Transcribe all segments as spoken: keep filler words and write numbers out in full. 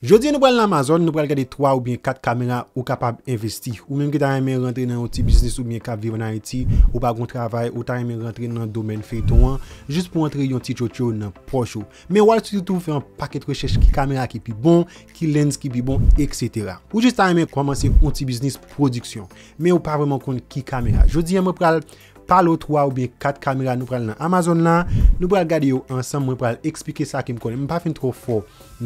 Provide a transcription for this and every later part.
Jodi a nou pral nan Amazon, nou pral gade twa oubyen kat kamera ou kapab envesti. Ou menm ki ta renmen rantre nan yon ti biznis oubyen k ap viv ann Ayiti, ou pa gon travay, ou ta renmen rantre nan domèn feyton an, jis pou antre yon ti tchotcho nan pòch ou. Men w al sitou fè yon pakèt rechèch ki kamera ki pi bon, ki lens ki pi bon, et cetera. Ou jis ta renmen kòmanse yon ti biznis pwodiksyon, men ou pa vrèman konn ki kamera. Jodi a mwen pral pale w twa oubyen kat kamera nou pral nan Amazon la, nou pral gade yo ansanm, mwen pral eksplike sa ke m konnen. M pa fin twò fò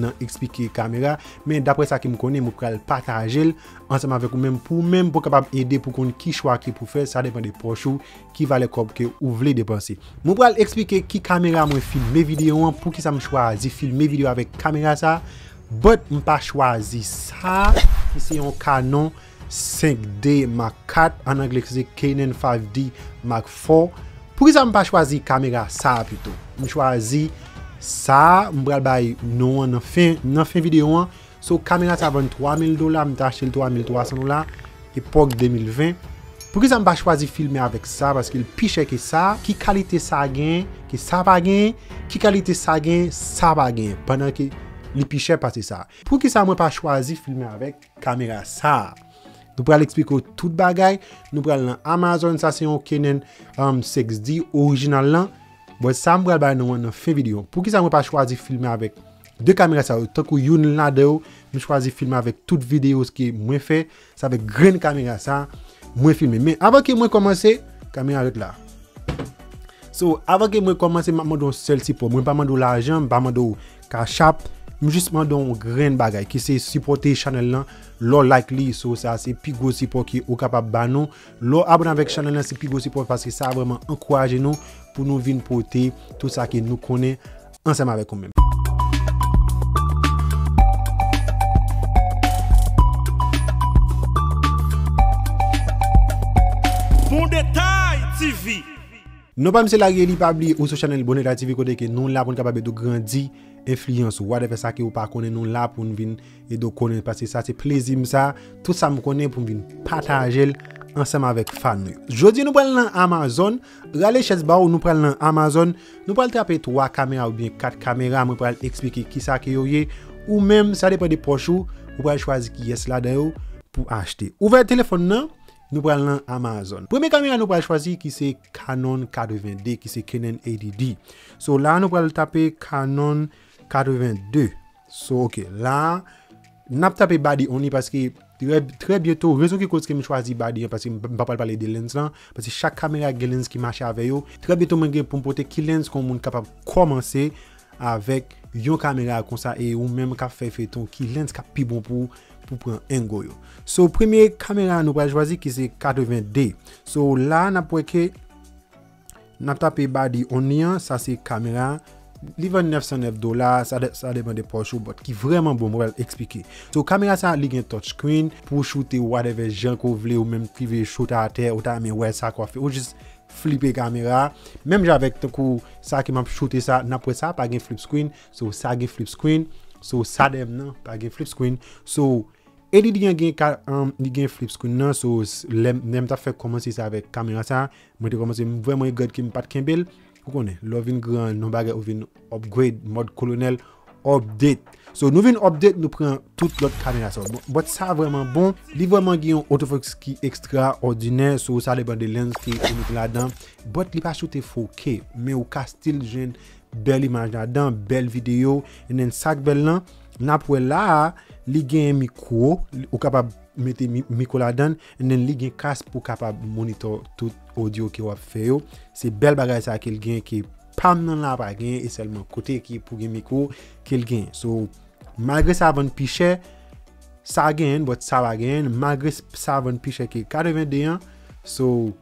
nan eksplike kamera, men daprè sa ke m konnen, mwen pral pataje l ansanm avèk ou menm, pou ou menm pou w kapab ede pou konn ki chwa ke pou fè, sa depann de pòch ou, ki valè kòb ke ou vle depanse. Mwen pral eksplike ki kamera mwen filme videyo an, poukisa m chwazi filme videyo avèk kamera sa, but m pa chwazi sa, ki se yon Canon senk D Mark kat, an anglè se Canon five D Mark four. Poukisa m pa chwazi kamera sa a pito? M chwazi sa a, m pral bay non an nan fen, nan fen videyo an. So, kamera sa a vann twa mil dola, m te achte l twa mil twa san dola, epòk de mil ven. Poukisa m pa chwazi filme avèk sa? Paske l pi chè ke sa. Ki kalite sa a genyen, ke sa pa genyen? Ki kalite sa a genyen, sa pa genyen? Pandan ke li pi chè pase sa. Poukisa mwen pa chwazi filme avèk kamera sa a? Nou pral eksplike w tout bagay. Nou pral nan Amazon, sa se yon Canon, um, six D orijinal lan. Bon, sa m pral bay nou an nan fen videyo. Poukisa mwen pa chwazi filme avèk de kamera sa yo? Tankou youn ladan yo, m chwazi filme avèk tout videyo ke mwen fè, se avèk grenn kamera sa mwen filme. Men avan ke mwen kòmanse, kamera ret la. So, avan ke mwen kòmanse, m ap mande w yon sèl sipò. Mwen pa mande w lajan, m pa mande w Cash App. M jis mande w yon grenn bagay, ki se sipòte chanèl lan, lè w like li. So, sa se pi gwo sipò ke ou kapab ba nou. Lè w abòne avèk chanèl lan, se pi gwo sipò, paske sa vrèman ankouraje nou pou nou vin pote tout sa ke nou konnen ansanm avèk ou menm. Bon Detay T V. Non pa m se Larry Eli, pa bliye ou sou chanèl Bon Detay T V kote ke nou la pou n kapab ede w grandi enfliyans ou. Whatever sa ke ou pa konnen, nou la pou n vin ede w konnen, paske sa se plezi m sa, tout sa m konnen pou m vin pataje l ansanm avèk fan nou yo. Jodi nou pral nan Amazon, rale chèz ba w, nou pral nan Amazon, nou pral trape twa kamera oubyen kat kamera, mwen pral eksplike kisa ke yo ye. Ou menm, sa depann de pòch ou, ou pral chwazi kiyès ladan yo pou achte. Ouvè telefòn nan, nou pral nan Amazon. Premye kamera nou pral chwazi ki se Canon eighty D, ki se Canon eighty D. So la nou pral tape Canon eighty-two. So, ok, la n ap tape body only paske trè, trè byento, rezon ki koz ke m chwazi body an, paske m pa pral pale de lens lan, paske chak kamera gen lens ki mache avè yo. Trè byento mwen gen pou m pote ki lens ke yon moun kapab kòmanse avèk yon kamera konsa, e ou menm k ap fè feyton, ki lens k ap pi bon pou, pou pran angle yo. So, premye kamera nou pral chwazi ki se eighty-two. So, la n ap wè ke n ap tape body only an, sa se kamera. Li vann nèf san nèf dola, sa de, sa depann de pòch ou, but ki vrèman bon, mwen pral eksplike. So, kamera sa, li gen touch screen, pou w choute whatever jan ke w vle, ou menm ki vle choute atè, ou ta renmen wè sa k w ap fè, ou jis flipe kamera. Menm jan avèk tankou sa ke m ap choute sa, n ap wè sa pa gen flip screen, so sa gen flip screen, so sa dèyè m nan pa gen flip screen. So, eighty D an gen ka, um, li gen flip screen nan, so s-, lè m, lè m t ap fè kòmanse sa avèk kamera sa, mwen te kòmanse, m vrèman regret ke m pa t kenbe l. Ou konnen, lè w vin gran, nan bagay ou vin upgrade, mòd kolonèl, update. So, nou vin update, nou pran tout lòt kamera sa. Bon, but sa vrèman bon, li vrèman gen yon autofocus ki ekstraòdinè, so sa depann de lens ke ou mete ladan. But li pa choute four K, men ou ka still jwenn bèl imaj ladan, bèl videyo, and then sa k bèl lan, n ap wè la a, li gen mikwo, ou kapab mete mi-, mikwo ladan, and then li gen kas pou kapab monitor tout odyo ke w ap fè yo. Se bèl bagay sa ke l gen, ke pa m nan la pa gen, e sèlman kote ki pou gen mikwo ke l gen. So, malgre sa vann pi chè, sa genyen, but sa pa genyen, malgre s-, sa vann pi chè ke eighty-two an, so,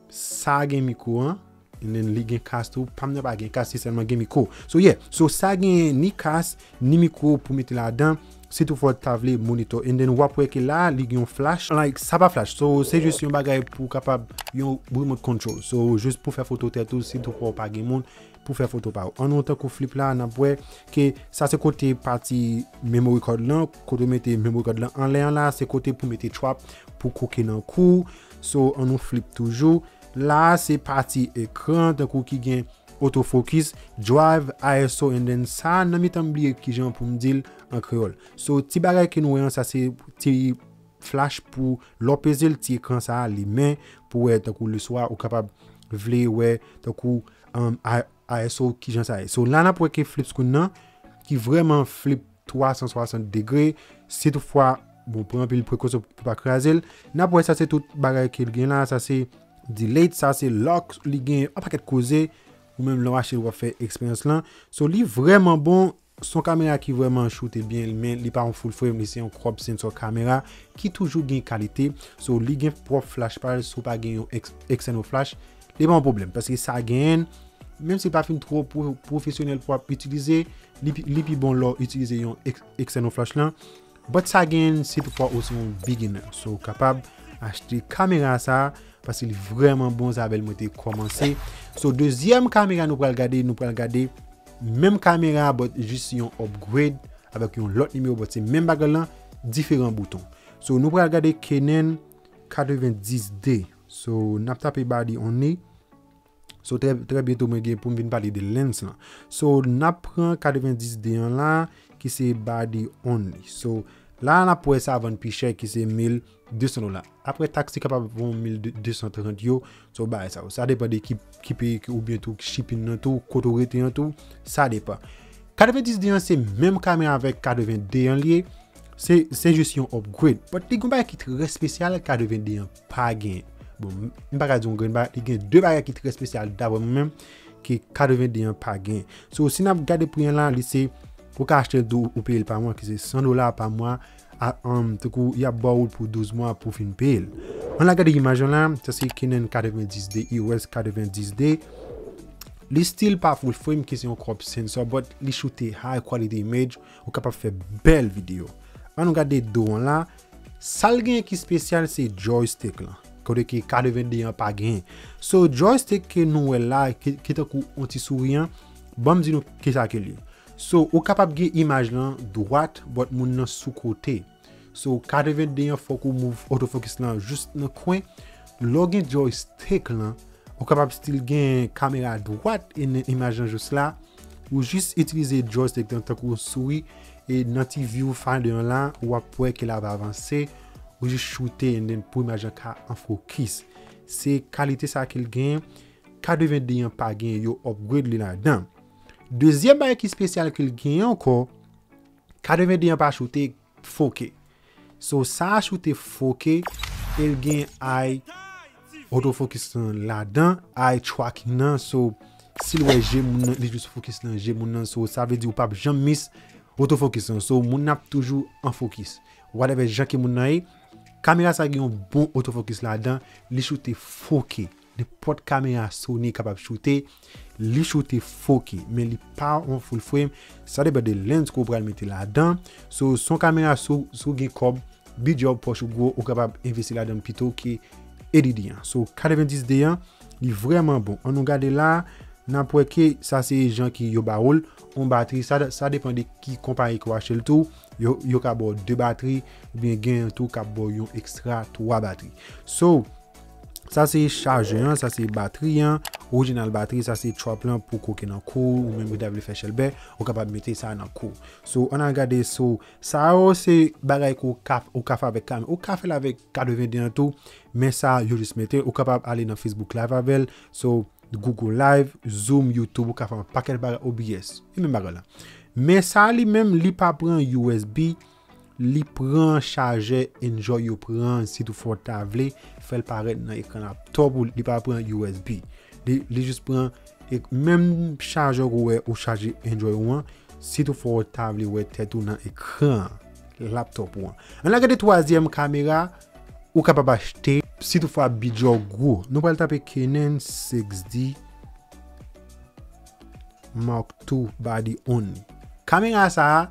sa gen mikwo an, and then li gen kas tou, pa m nan pa gen kas, li sèlman gen mikwo. So, yeah, so sa gen ni kas, ni mikwo pou mete ladan, si toutfwa w ta vle monitor. And then w ap wè ke la, li gen yon flash, like, sa pa flash. So, se jis yon bagay pou kapab yon remote control. So, jis pou fè foto tèt ou, si toutfwa w pa gen moun pou fè foto pa ou. An nou tankou flip la, n ap wè ke sa se kote pati memory card lan, kote w mete memory card lan anlè an la, se kote pou mete trap, pou koke nan kou. So, an nou flip toujou. La, se pati ekran, tankou ki gen autofocus, drive, I S O, and then sa, nan mitan m bliye kijan pou m di l an kreyòl. So, ti bagay ke nou wè an, sa se ti flash pou lè w peze l, ti ekran sa a limen pou wè tankou leswa ou kapab vle wè tankou um, I- I S O kijan sa ye. So la n ap wè ke flip screen nan ki vrèman flip twa san swasant degre. Si toutfwa, bon, pran anpil prekosyon pou pa kraze l. N ap wè sa se tout bagay ke l gen la. Sa se delete, sa se lock, li gen yon pakèt koze. Ou menm lè w achte l, w ap fè eksperyans lan. So li vrèman bon. Se yon kamera ki vrèman choute byen, men li pa yon full frame, li se yon crop sensor kamera ki toujou gen kalite. So li gen pwòp flash pa l, si w pa gen yon ex- external flash, li pa yon pwoblèm, paske sa genyen, menm si l pa fin twò pwo- pwofesyonèl pou w ap itilize, li pi- li pi bon lè w itilize yon ex- external flash lan. But sa genyen si toutfwa ou se yon beginner, so ou kapab achte kamera sa a, paske li vrèman bon, se avè l mwen te kòmanse. So dezyèm kamera nou pral gade, nou pral gade menm kamera, but jis yon upgrade avèk yon lòt nimewo, but se menm bagay lan, diferan bouton. So nou pral gade Canon katrevendis D. So n ap tape body only. So trè, trè byento mwen gen pou m vin pale de lens lan. So n ap pran katrevendis D an la, ki se body only. So la n ap wè sa vann pi chè, ki se mil de san dola. Apre taks li kapab yon mil de san trant yo. So bagay sa yo, sa depann de ki ki peyi ke- oubyen tou shipping nan tou, kote w rete an tou, sa depann. Katrevendis D an se menm kamera avèk katrevendis an li ye. Se se jis yon upgrade. But li gen yon bagay ki trè espesyal, katrevendis an pa gen. Bon, m- m pa ka di yon grenn bagay, li gen de bagay ki trè espesyal daprè mwen menm, ke katrevendis an pa gen. So si n ap gade pri an la, li se ou ka achte l tou, ou peye l pa mwa, ki se san dola pa mwa. A, um, tankou y ap ba w l pou douz mwa pou w fin peye l. Ann al gade imaj lan la, sa se Canon katrevendis D, E O S katrevendis D. Li still pa full frame, ki se yon crop sensor, but li choute high quality image, ou kapab fè bèl videyo. Ann nou gade do an la. Sa l genyen ki espesyal se joystick lan, kote ke katrevendis an pa genyen. So joystick ke nou wè la, ki, ki tankou yon ti souri an, ban m di nou kisa ke l ye. So ou kapab gen imaj lan dwat, but moun nan sou kote. So katrevendis an fòk ou move autofocus lan jis nan kwen. Lè w gen joystick lan, ou kapab still gen kamera dwat e nan imaj lan jis la. Ou jis itilize joystick lan tankou yon souri, e nan ti viewfinder an la, w ap wè ke l ap avanse. Ou jis choute and then pou imaj lan ka an fokis. Se kalite sa ke l genyen. Katrevendis an pa genyen, yo upgrade li ladan. Dezyèm bagay ki espesyal ke l genyen ankò, katrevendis an pa choute four K. So sa a choute four K, e l gen eye autofocus lan ladan, eye tracking nan. So si l wè je moun nan, li jis focus nan je moun nan. So sa vle di ou p ap janm miss autofocus lan. So moun nan ap toujou an focus. Whatever jan ke moun nan ye, kamera sa gen yon bon autofocus ladan, li choute four K. Nenpòt kamera Sony kapab choute, li choute four K, men li pa yon full frame. Sa depann de lens ke w pral mete ladan. So, se yon kamera, si w si w gen kòb, bidjè w pòch ou gwo, ou kapab envesti ladan l pito ke A D D an. So, katrevendis D an, li vrèman bon. Ann nou gade la, n ap wè ke sa se jan ke yo ba w l, yon batri, sa, sa depann de ki konpayi ke w achte l tou. Yo, yo ka ba w de batri, oubyen gen tou k ap ba w yon ekstra twa batri. So, sa se chajè an, sa se batri an, orijinal batri, sa se trap lan pou koke nan kou, ou menm ki ta vle fè chèlbè, ou kapab mete sa nan kou. So, ann al gade, so, sa yo se bagay ke ou ka, ou ka fè avèk kamera. Ou ka fè l avèk katrevendis an tou, men sa yo jis mete, ou kapab ale nan Facebook Live avè l. So, Google Live, Zoom, YouTube, ou ka fè yon pakèt bagay, O B S. E menm bagay la. Men sa li menm, li pa pran U S B, li pran chajè Enjoy yo pran, si toutfwa w ta vle fè l parèt nan ekran laptop ou, li pa pran U S B. Li, li jis pran e, menm chajè ou wè ou chaje Enjoy ou an, si toutfwa w ta vle wè tèt ou nan ekran laptop ou an. Ann al gade twazyèm kamera ou kapab achte, si toutfwa bidjè w gwo. Nou pral tape Canon six D Mark two body only. Kamera sa a,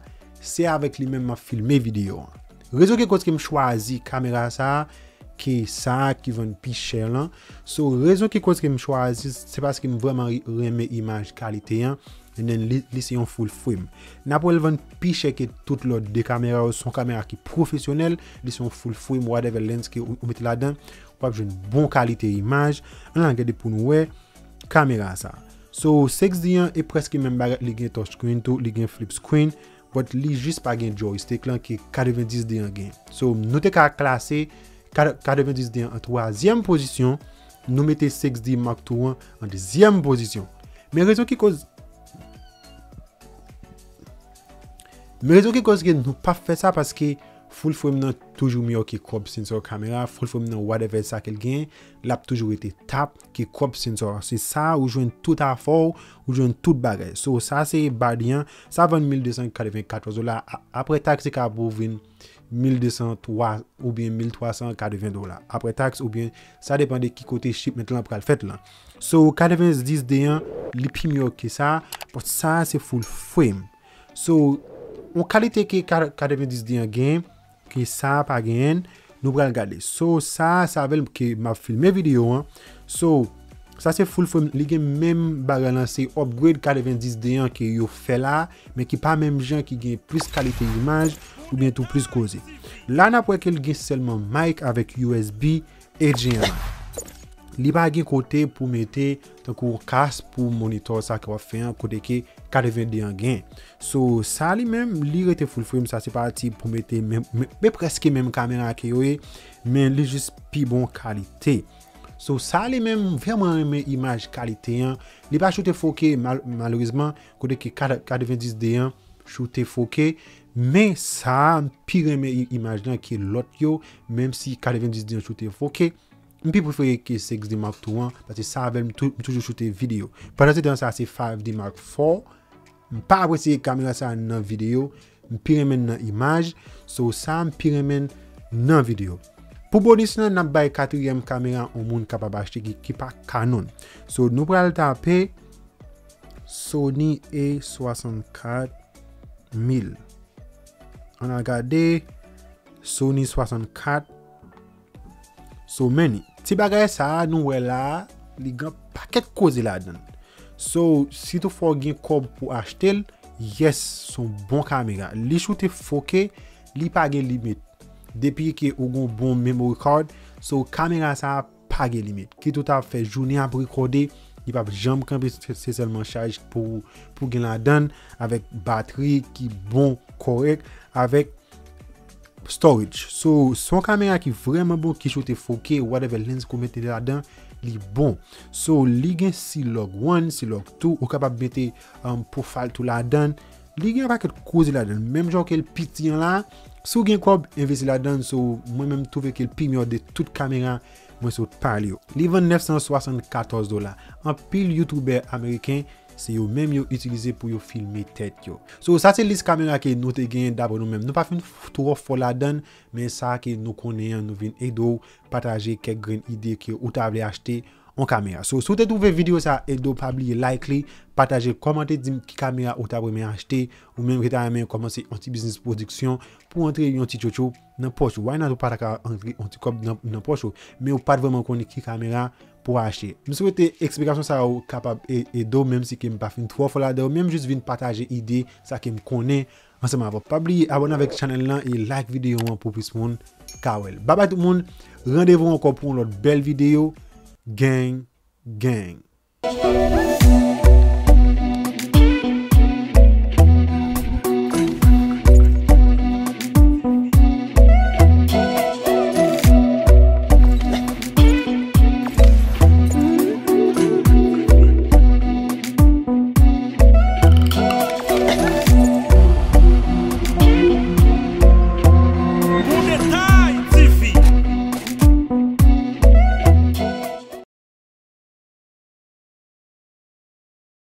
se avèk li menm m ap filme videyo an. Rezon ki koz ke m chwazi kamera sa a, ke sa a ki vann pi chè lan. So, rezon ki koz ke m chwazi, se paske m vrèman ri- renmen imaj kalite an. And then, li, li se yon full frame. N ap wè l vann pi chè ke tout lòt de kamera yo. Se yon kamera ki pwofesyonèl, li se yon full frame, whatever lens ke ou, ou mete ladan, w ap jwenn bon kalite imaj. Ann al gade pou nou wè kamera sa. So, six D an e prèske menm bagay, li gen touch screen tou, li gen flip screen, but li jis pa gen joystick lan ke katrevendis D an gen. So, nou te ka klase katrevendis D an an twazyèm pozisyon, nou mete six D Mark two an an dezyèm pozisyon. Men rezon ki koz Men rezon ki koz ke nou pa fè sa, paske full frame nan toujou miyò ke crop sensor kamera, full frame nan whatever sa ke l gen, l ap toujou rete top ke crop sensor. Se sa ou jwenn tout afè w, ou jwenn tout bagay. So, sa se body an, sa vann mil de san katreven katòz dola. A- Apre tax, se ka pou vin mil de san twa oubyen mil twa san katreven dola. Apre tax oubyen sa depann de ki kote shipment lan pral fèt lan. So, katrevendis D an, li pi miyò ke sa, but sa se full frame. So, yon kalite ke ka- katrevendis D an gen, ke sa pa genyen, nou pral gade. So, sa, sa avè l ke m ap filme videyo an. So, sa se full frame, li gen menm bagay lan, se upgrade katrevendis D an ke yo fè la, men ki pa menm jan, ki gen plis kalite imaj, oubyen tou plis koze. La, n ap wè ke l gen sèlman mic avèk U S B H D M I. Li pa gen kote pou mete tankou yon kas pou monitò sa ke w ap fè an, kote ke katrevendis D an gen. So, sa li menm, li rete full frame, sa se pa ti pou mete men, men, men prèske menm kamera ke yo ye, men li jis pi bon kalite. So, sa li menm, m vrèman renmen imaj kalite an. Li pa choute foke, mal- malerezman, kote ke kat- katrevendis D an choute foke, men sa, m pi renmen i- imaj lan ke lòt yo, menm si katrevendis D an choute foke, m pi prefere ke six D Mark two an, paske sa avè l m tou- m toujou choute videyo. Pandan se tan sa, se five D Mark four. M pa apresye kamera sa nan videyo, m pi renmen nan imaj. So, sa, m pi renmen nan videyo. Pou bonis lan, n ap bay katriyèm kamera yon moun kapab achte ki, ki pa Canon. So, nou pral tape Sony A swasannkat mil. Ann al gade Sony swasannkat. So many. Ti bagay sa a nou wè la a, li gen pakèt koze ladan l. So, si toutfwa w gen kòb pou achte l, yes, se yon bon kamera. Li choute foke, li pa gen limit. Depi ke ou gen yon bon memory card, so kamera sa a pa gen limit. Kit ou ta fè jounen ap rekòde, li p ap janm kanpe, se se sèlman chaj pou, pou gen ladan l, avèk batri ki bon, kòrèk, avèk storage. So, se yon kamera ki vrèman bon, ki choute foke, whatever lens ke w mete ladan, li bon. So, li gen C-Log one, C-Log two, ou kapab mete um, profile tou ladan. Li gen yon pakèt koze ladan. Menm jan ke l piti an la, si w gen kòb, envesti ladan. So, mwen menm twouve ke l pi miyò de tout kamera mwen sot pale yo. Li vann nèf san swasannkatòz dola. Anpil youtubè ameriken, se yo menm yo itilize pou yo filme tèt yo. So, sa se lis kamera ke nou te genyen dapre nou menm. Nou pa fin f- twò fò ladan, men sa ke nou konnen an, nou vin ede w pataje kèk grenn ide ke ou ta vle achte yon kamera. So, si w te twouve videyo sa ede w, pa bliye like li, pataje l, kòmante, di m ki kamera ou ta renmen achte, ou menm ki ta renmen kòmanse yon ti biznis pwodiksyon pou antre yon ti tchotcho nan pòch ou. Why not ou pa ta ka antre yon ti kòb nan, nan pòch ou, men ou pa t vrèman konnen ki kamera pou achte. M swete eksplikasyon sa yo kapab e- ede w, menm si ke m pa fin twò fò ladan yo, men m jis vin pataje ide sa ke m konnen ansanm avè w. Pa bliye abòne avèk chanèl lan e like videyo an pou plis moun ka wè l. Babay tout moun, randevou ankò pou yon lòt bèl videyo. Gang, gang.